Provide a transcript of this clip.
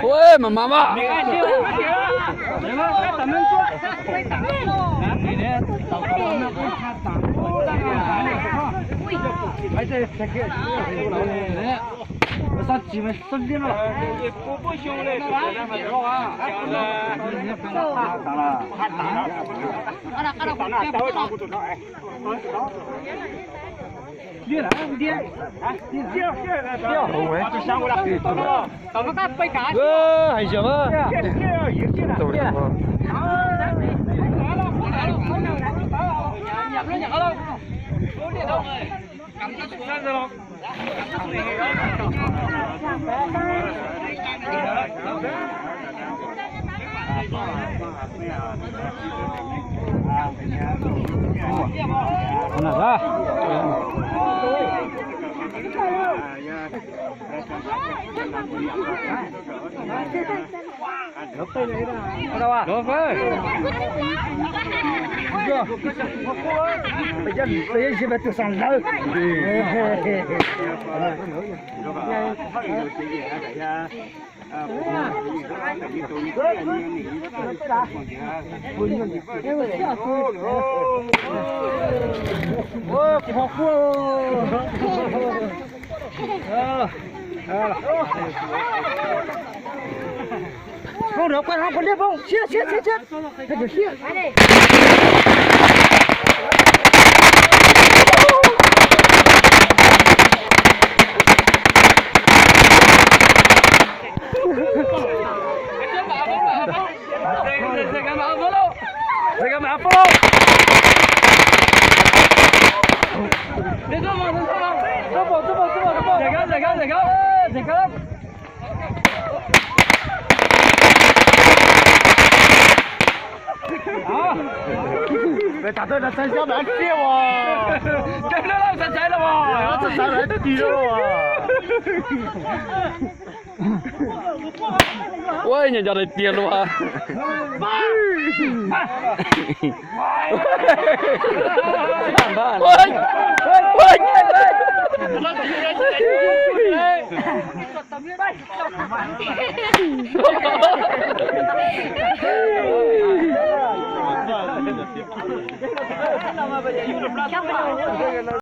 Ua mas mas mas. Hais yog. Hauv no, kuaj hauv, kuaj liab phooj, siab, siab, siab, siab. Tam tawm no txhais xyab mas tsiaj as. Txhais xyab mas tis lawm as. Ua nyuam nco daim tiag lawm as.